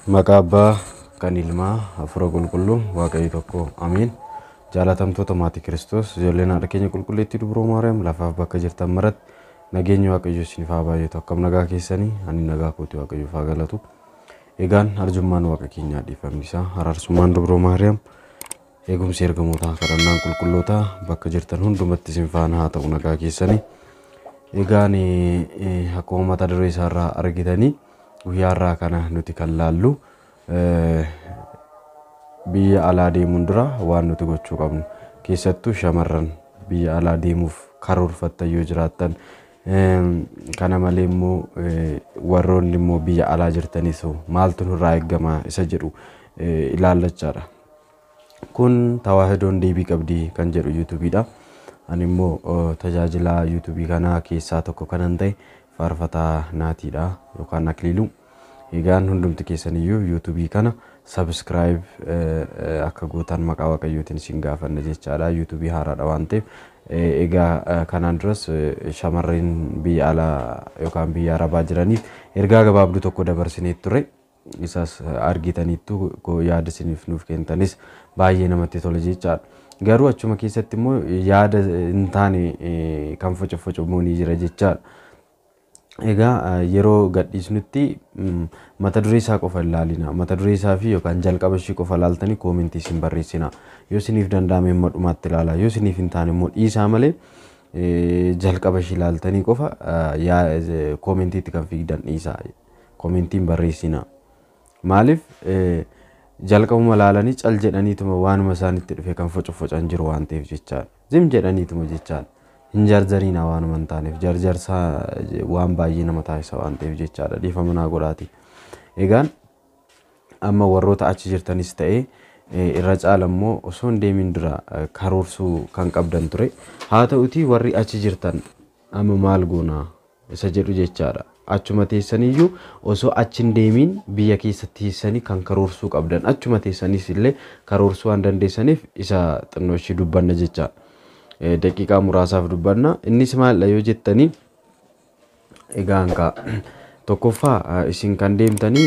Maqaa Abbaa kan Ilmaa Hafuura Qulqulluu Waaqayyo tokko Ameen. Jaalatamtoota maatii Kiristoos, ijoolleen haadha keenya qulqulleettii Dubroo Maariyaam, lafaaf bakka jirtan maratti nageenyi Waaqayyo isiniif haa baay'atu. Akkam nagaa keessanii? Ani nagaa kooti, Waaqayyoof haa galatu. Egaan arjummaan Waaqa keenyaa, dhiifamni isaa, araarsummaan Dubroo Maariyaam, eegumsi ergamootaa, kadhannaan qulqullootaa bakka jirtan hundumatti isin faana haa ta'u. Nagaa keessanii? Egaan akkuma mata duree isaarraa argitanii, guyyaa har'aa kana nuti kan laallu biyya alaa deemuun dura waan nuti gochuu qabnu, keessattuu shamarran biyya alaa deemuuf karoorfattan yoo jiraattan, kana malee immoo warroonni immoo biyya alaa jirtanis maaltu nurraa eegama isa jedhu ilaallachaadha. Kun Tawaahidoon deebii qabdi kan jedhu YouTubeiidha. Ani immoo tajaajilaa YouTubeii kanaa keessaa tokko kanan ta'e faarfataa Naatiidha yookaan Akiliiluu. Egaan hundumti keessaniyyuu YouTubeii kana subscribe akka gootan maqaa Waaqayyootiin isin gaafanna jechaadha. YouTubeii haaraadha waan ta'eef, egaa kanaan duras shamarreen biyya alaa yookaan biyya arabaa jiraniif ergaa gabaabduu tokko dabarsinee ture. Isas argitaniittu, yaada isiniif nuuf kennitanis baay'ee namatti tola jechaadha. Garuu achuma keessatti immoo yaada hin taane kan focofocu immoo ni jira jechaadha. Egaa yeroo gadhiisnutti mata duree isaa qofa ilaalina. Mata duree isaa fi yookaan jalqaba ishii qofa ilaaltanii commentii isin barreessina. Yoo isiniif danda'ame immoo dhumaatti ilaala. Yoo isiniif hin taane immoo dhiisaa malee, jalqaba ishii ilaaltanii qofa commentiitti kan fiigdan dhiisaa. Commentiin barreessina. Maaliif, jalqabuma ilaalanii cal jedhaniituma waanuma isaanitti dhufe kan focofocan jiru waan ta'eef jechaadha. Zim jedhaniituma jechaadha. Hin jarjariina, waanuma hin taaneef jarjarsaa waan baay'ee nama taasisa waan ta'eef jechaadha. Dhiifama naa godhaati. Egaan amma warroota achi jirtanis ta'ee, irra caala immoo osoo hin deemin dura karoorsuu kan qabdan ture. Haa ta'utii, warri achi jirtan amma maal goonaa isa jedhu jechaadha. Achuma teessaniyyuu osoo achi hin deemin biyya keessa teessanii kan karoorsuu qabdan, achuma teessanis illee karoorsuu waan dandeessaniif isa xinnoo ishii dubbanna jechaadha. Daqiiqaa muraasaaf dubbanna. Innis maalidha yoo jettanii, egaan kaa tokkoffaa isin kan deemtanii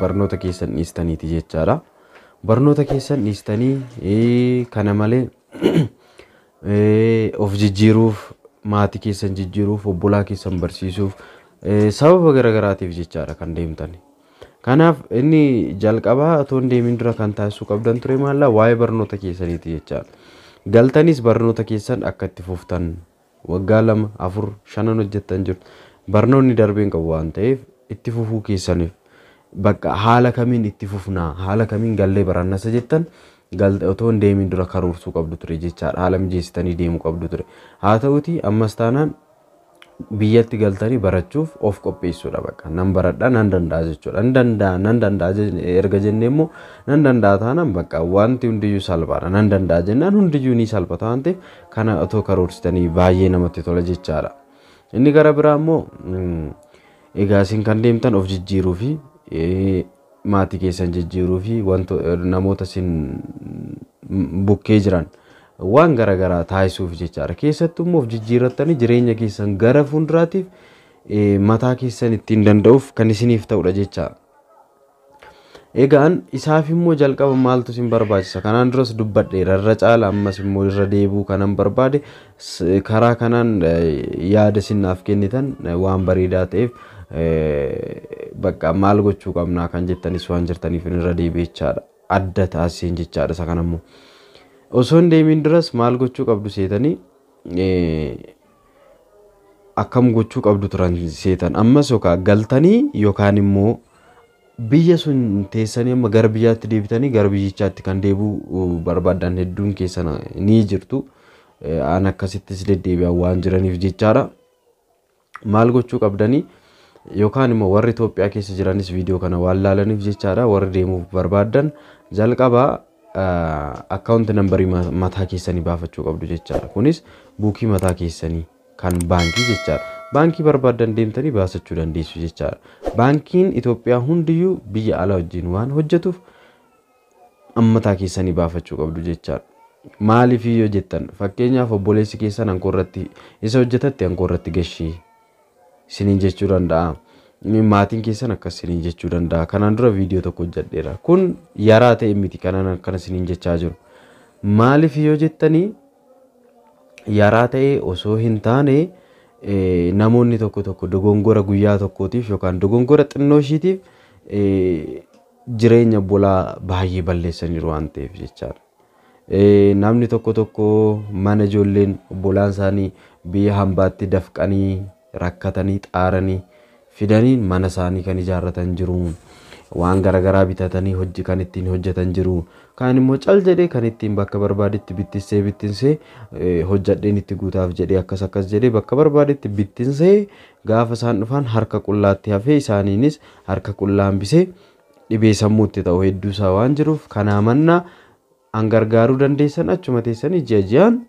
barnoota keessan dhiistaniiti jechaadha. Barnoota keessan dhiistanii, kana malee of jijjiiruuf, maatii keessan jijjiiruuf, obbolaa keessan barsiisuuf, sababa garaagaraatiif jechaadha kan deemtan. Kanaaf inni jalqabaa otoo hin deemin dura kan taasisuu qabdan ture maallaa waa'ee barnoota keessaniiti jechaadha. Galtanis barnoota keessan akka itti fuftan, waggaa 2, 4, 5 hojjettan jiru. Barnoonni darbeen qabu waan ta'eef, itti fufuu keessaniif bakka haala kamiin itti fufnaa, haala kamiin gallee barannasa jettan otoo hin deemin dura karoorsuu qabdu ture jechaadha. Haala mijeessitanii deemuu qabdu ture. Haa ta'uti, ammas taanaan biyyatti galtanii barachuuf of qopheessuudha bakka. Nan baradha, nan danda'a jechuudha. Nan danda'a, nan danda'a erga jennee immoo, nan danda'a taanaan bakka wanti hundiyyuu salphaadha. Nan danda'a jennaan hundiyyuu ni salphata waan ta'eef, kana otoo karoorsitanii baay'ee namatti tola jechaadha. Inni gara biraa immoo, egaa isin kan deemtan of jijjiiruu fi maatii keessan jijjiiruu fi namoota isin bukkee jiran waan garaagaraa taasisuuf jechaadha. Keessattuu immoo of jijjiirrattanii jireenya keessan gara fuulduraatiif mataa keessan ittiin danda'uuf kan isiniif ta'udha jechaadha. Egaan isaaf immoo jalqaba maaltu isin barbaachisa? Kanaan duras dubbadheera, irra caala ammas immoo irra deebi'uu kanan barbaade, karaa kanaan yaada isin naaf kennitan waan bareedaa ta'eef, bakka maal gochuu qabnaa kan jettanis waan jirtaniif irra deebi'e jechaadha. Adda taasiseen jechaadha isa kanammoo. Osoo hin deemin duras maal gochuu qabdu seetanii, akkam gochuu qabdu turan seetan? Ammas yookaan galtanii yookaan immoo biyya sun teessanii, amma gara biyyaatti deebitanii gara biyyichaatti kan deebi'uu barbaadan hedduun keessan ni jirtu. An akkasittis deddeebi'an waan jiraniif jechaadha. Maal gochuu qabdanii, yookaan immoo warri Itoophiyaa keessa jiranis viidiyoo kana waan laalaniif jechaadha, warri deemuuf barbaadan jalqabaa account numberii mataa keessanii baafachuu qabdu jechaadha. Kunis bookii mataa keessanii kan baankii jechaadha. Baankii barbaaddan deemtanii baasachuu dandeessu jechaadha. Baankiin Itoophiyaa hundiyyuu biyya alaa wajjin waan hojjetuuf ammataa keessanii baafachuu qabdu jechaadha. Maaliif yoo jettan, fakkeenyaaf obboleessi keessan ankoo irratti isa hojjetatte ankoo irratti gashii isiniin jechuu danda'a. Maatiin keessan akkas isiniin jechuu danda'a. Kanaan dura viidiyoo tokko hojjedheera. Kun yaraa ta'e miti kanaan akkana isiniin jechaa jiru. Maaliif yoo jettanii, yaraa ta'e osoo hin taane, namoonni tokko tokko dogongora guyyaa tokkootiif yookaan dogongora xinnoo ishiitiif jireenya obbolaa baay'ee balleessaniiru waan ta'eef jechaadha. Namni tokko tokko mana ijoolleen obbolaan isaanii biyya hambaatti dafqanii, rakkatanii, xaaranii fidanii mana isaanii kan ijaarratan jiru. Waan garaagaraa bitatanii hojii kan ittiin hojjetan jiru. Kaan immoo cal jedhee kan ittiin bakka barbaadetti bittinsee bittinsee, hojjedheen itti guutaaf jedhee, akkas akkas jedhee bakka barbaadetti bittinsee, gaafa isaan dhufan harka qullaatti hafee, isaaniinis harka qullaa hambisee dhibee sammuutti ta'u hedduu isaa waan jiruuf, kanaa mannaa an gargaaruu dandeessan achuma teessanii ji'a ji'aan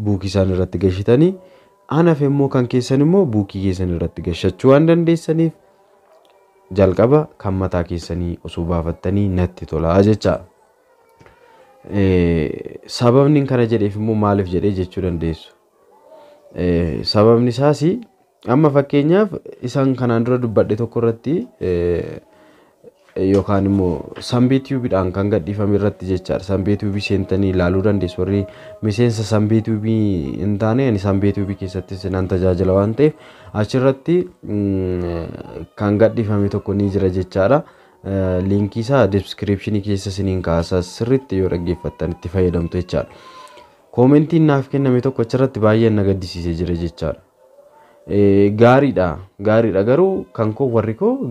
buukii isaan irratti gashitanii, anaaf immoo kan keessan immoo buukii keessan irratti gashachuu waan dandeessaniif, jalqaba kan mataa keessanii osoo baafattanii natti tolaa jecha. Sababni kana jedheef immoo maaliif jedhee jechuu dandeessu. Sababni isaas amma fakkeenyaaf isaan kanaan dura dubbadhe tokko irratti yookaan immoo Sanbee Tiyuubiidhaan kan gadhiifame irratti jechaadha. Sanbee Tiyuubii seentanii ilaaluu dandeessu. Warri miseensa Sanbee Tiyuubii hin taane, ani Sanbee Tiyuubii keessattis nan tajaajila waan ta'eef, achirratti kan gadhiifame tokko ni jira jechaadha. Liinkii isaa description keessa isiniin kaasa, sirriitti yoo dhaggeeffattan itti fayyadamtu jechaadha. Koomentiin naaf kenname tokko achirratti baay'ee na gaddisiisee jira jechaadha. Gaariidha, gaariidha, garuu kan koo warri koo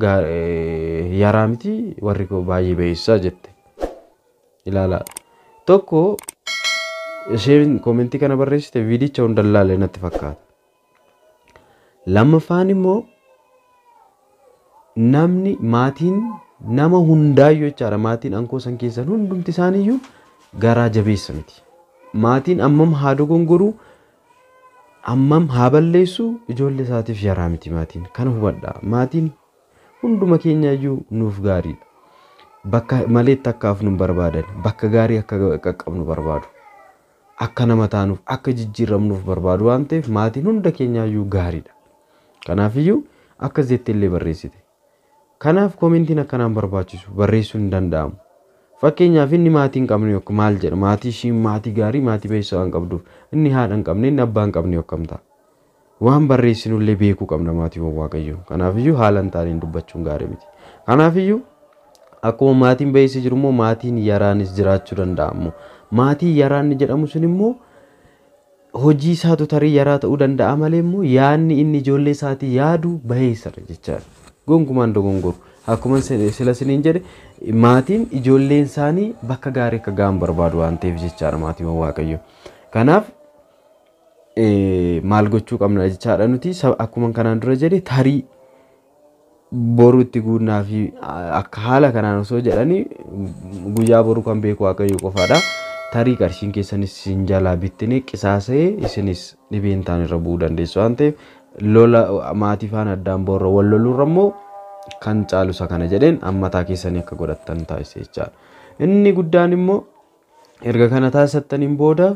yaraa miti, warri koo baay'ee beeksisaa jette. Ilaalaa. Tokko isheen koomentii kana barreessite viidicha hunda ilaalle natti fakkaata. Lammaffaan immoo namni maatiin nama hundaayyuu jechaadha, maatiin ankoo san keessan hundumti isaaniiyyuu garaa jabeessa miti. Maatiin ammam haa dogongoruu, ammam haa balleessu, ijoollee isaatiif yaraa miti maatiin. Kana hubadhaa. Maatiin hunduma keenyaayyuu nuuf gaariidha. Bakka maleetti akka hafnu hin barbaadan, bakka gaarii akka qaqqabnu barbaadu. Akka nama taanuuf, akka jijjiiramnuuf barbaadu waan ta'eef, maatiin hunda keenyaayyuu gaariidha. Kanaafiyyuu akkas jettee illee barreessite. Kanaaf koomentiin akkanaan barbaachisu barreessuun hin danda'amu. Fakkeenyaaf inni maatii hin qabne yookaan maal jedha, maatii ishii maatii gaarii, maatii beeksisa waan qabduuf, inni haadha hin qabne, inni abbaa hin qabne akkam ta'a? Waan barreessinullee beekuu qabna, maatiiwwan Waaqayyoo. Kanaafiyyuu haala hin taaneen dubbachuun gaarii miti. Kanaafiyyuu akkuma maatiin beeksisa jiru immoo maatiin yaraanis jiraachuu danda'a immoo. Maatiin yaraan jedhamu sun immoo hojii isaatu tarii yaraa ta'uu danda'a malee immoo yaadni inni ijoollee isaatii yaadu baheessadha jechaadha. Gonkumaan dogongoru. Akkuma sila isiniin jedhe, maatiin ijoolleen isaanii bakka gaarii akka ga'an barbaadu waan ta'eef jechaadha, maatiiwwan Waaqayyoo. Kanaaf maal gochuu qabna jechaadha nuti? Akkuma kanaan dura jedhe, tarii boru itti guunnaa fi akka haala kanaan osoo jedhanii, guyyaa boruu kan beeku Waaqayyo qofaadha. Tarii qarshiin keessanis isin jalaa bittinee qisaasa'ee isinis dhibeen ta'an irra bu'uu dandeessu waan ta'eef, lola maatii faana addaan boorra wal loluurra immoo kan caalu isa kana jedheen ammataa keessanii akka godhattan taasise jechaadha. Inni guddaan immoo erga kana taasisattaniin booda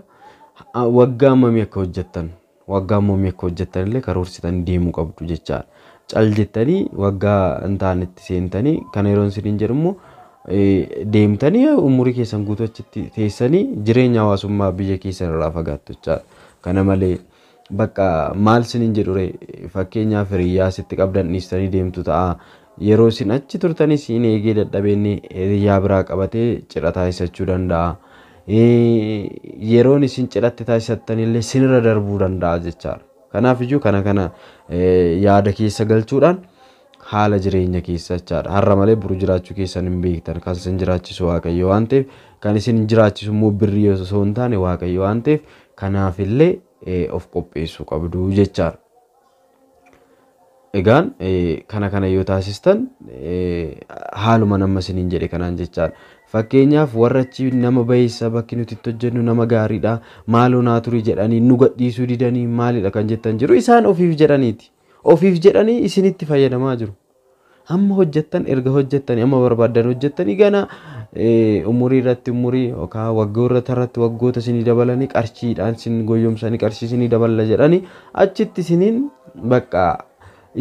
waggaa hammamii akka hojjettan, waggaa hammamii akka hojjettan illee karoorsitanii deemuu qabdu jechaadha. Cal jettanii waggaa hin taanetti seentanii, kana yeroon isiniin jedhu immoo, deemtanii umurii keessan guutuu achitti teessanii jireenya hawaasummaa biyya keessan irraa fagaattu jechaadha. Kana malee bakka maal isiniin jedhu ree, fakkeenyaaf hiriyyaa sitti qabdan dhiistanii deemtu ta'a. Yeroo isin achi turtanis isin eegee dadhabeenni hiriyyaa biraa qabatee cidha taasisachuu danda'a. Yeroon isin cidhatti taasisattanillee sinirra darbuu danda'a jechaadha. Kanaaf iyyuu kana yaada keessa galchuudhaan haala jireenya keessa jechaadha. Har'a malee boru jiraachuu keessan hin beektan. Kan isin jiraachisu Waaqayyo waan ta'eef, kan isin jiraachisu immoo birrii osoo hin taane Waaqayyo waan ta'eef, kanaafillee of qopheessuu qabdu jechaadha. Egaan kana yoo taasistan haaluma nama isiniin jedhe kanaan jechaadha. Fakkeenyaaf warra achi nama bayeessa, bakki nuti itti hojjennu nama gaariidha, maaloo naa turi jedhanii nu gadhiisuu didanii maalidha kan jettan jiru, isaan ofiif jedhaniiti. Ofiif jedhanii isinitti fayyadamaa jiru. Amma hojjettan erga hojjettanii amma barbaaddan hojjettanii gana umurii irratti umurii yookaan waggoota irratti waggoota isinii dabalanii qarshiidhaan isin goyyomsanii qarshii isinii daballa jedhanii achitti isiniin bakka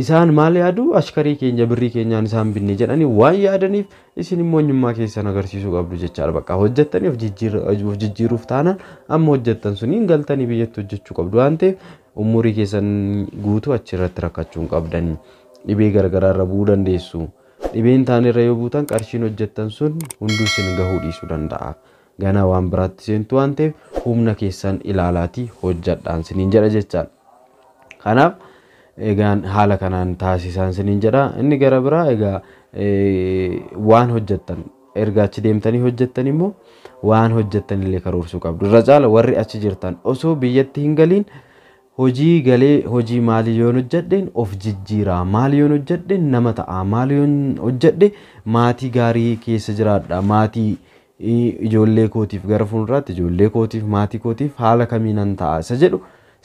isaan maal yaadu ashkarii keenya birrii keenyaan isaan binne jedhanii waan yaadaniif isin immoo eenyummaa keessan agarsiisuu qabdu jechaadha. Bakka hojjettanii of jijjiiruuf taanaan amma hojjettan suniin galtanii biyyatti hojjechuu qabdu waan ta'eef umurii keessan guutuu achirratti rakkachuu hin qabdanii. Dhibee garagaraa irra bu'uu dandeessu. Dhibeen taanirra yoo buutan qarshiin hojjettan sun hunduu isin gahuu dhiisuu danda'a. Ganaa waan biraatti seentu waan ta'eef humna keessan ilaalaatii hojjedhaan isiniin jedha jechaadha. Kanaaf egaan haala kanaan taasisaan isiniin jedha. Inni gara biraa egaa waan hojjettan erga achi deemtanii hojjettan immoo waan hojjettan illee karoorsuu qabdu. Irra caala warri achi jirtan osoo biyyatti hin galiin hojii galee hojii maalii yoon hojjedheen of jijjiiraa, maali yoon hojjedheen nama ta'a, maali yoon hojjedhe maatii gaarii keessa jiraadha, maatii ijoollee kootiif gara fuulduraatti ijoollee kootiif maatii kootiif haala kamiinan ta'a isa jedhu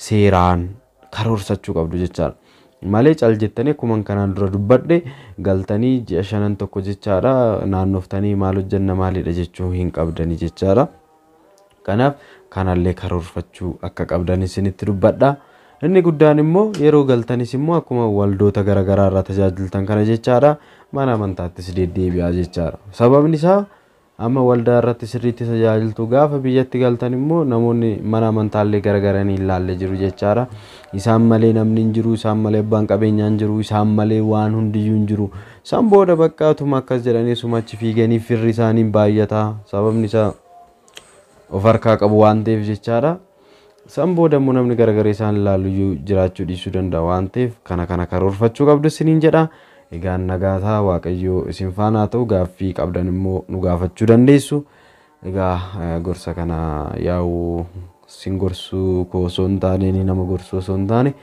seeraan karoorsachuu qabdu jechaadha. Malee cal jettanii akkuma kanaan dura dubbadhe galtanii ji'a shanan tokko jechaadha naannoftanii maal hojjenna maalidha jechuu hin qabdanii jechaadha. Kanaaf kanallee karoorfachuu akka qabdan isinitti dubbadha. Inni guddaan immoo yeroo galtanis immoo akkuma waldoota garaagaraa irraa tajaajiltan kana jechaadha mana amantaattis deddeebi'aa jechaadha. Sababni isaa amma waldaa irratti sirriitti tajaajiltu gaafa biyyatti galtan immoo namoonni mana amantaallee garagaranii hin laalle jiru jechaadha. Isaan malee namni hin jiru, isaan malee abbaan qabeenyaa hin jiru, isaan malee waan hundiyyuu hin jiru. Isaan booda bakka atuma akkas jedhanii suma achi fiiganii firri isaanii baay'ata. Sababni isaa of harkaa qabu waan ta'eef jechaadha. Isaan booda immoo namni garagaree isaan ilaalu iyyuu jiraachuu dhiisuu danda'a waan ta'eef kana kana karoorfachuu qabdu isiniin jedha. Egaan nagaataa Waaqayyoo isin faana haa ta'u. Gaaffii qabdan immoo nu gaafachuu dandeessu. Egaa gorsa kana yaa'u isin gorsuu koo osoo hin taane nama gorsuu osoo hin taane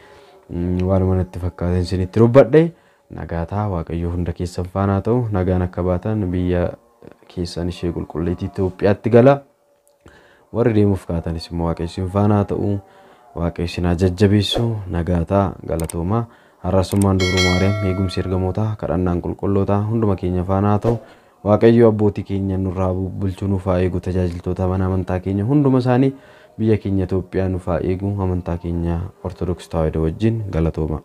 waanuma natti fakkaateen isinitti dubbadhe. Nagaataa Waaqayyoo hunda keessan faana haa ta'u. Nagaan akka baatan biyya keessan ishee qulqulleettii Itoophiyaatti gala. Warri deemuuf kaatanis immoo Waaqayyo isin faana haa ta'u. Waaqayyo isin haa jajjabeessu. Nagaataa galatoomaa. Araarsummaan Dubroo Maariyaam eegumsi ergamootaa kadhannaan qulqullootaa hunduma keenya faana haa ta'u. Waaqayyo abbootii keenya nurraa bulchuu nuuf haa eegu. Tajaajiltoota mana amantaa keenya hunduma isaanii biyya keenya Itoophiyaa nuuf haa eegu. Amantaa keenya Ortodoksii Tawaahidoo wajjin galatooma.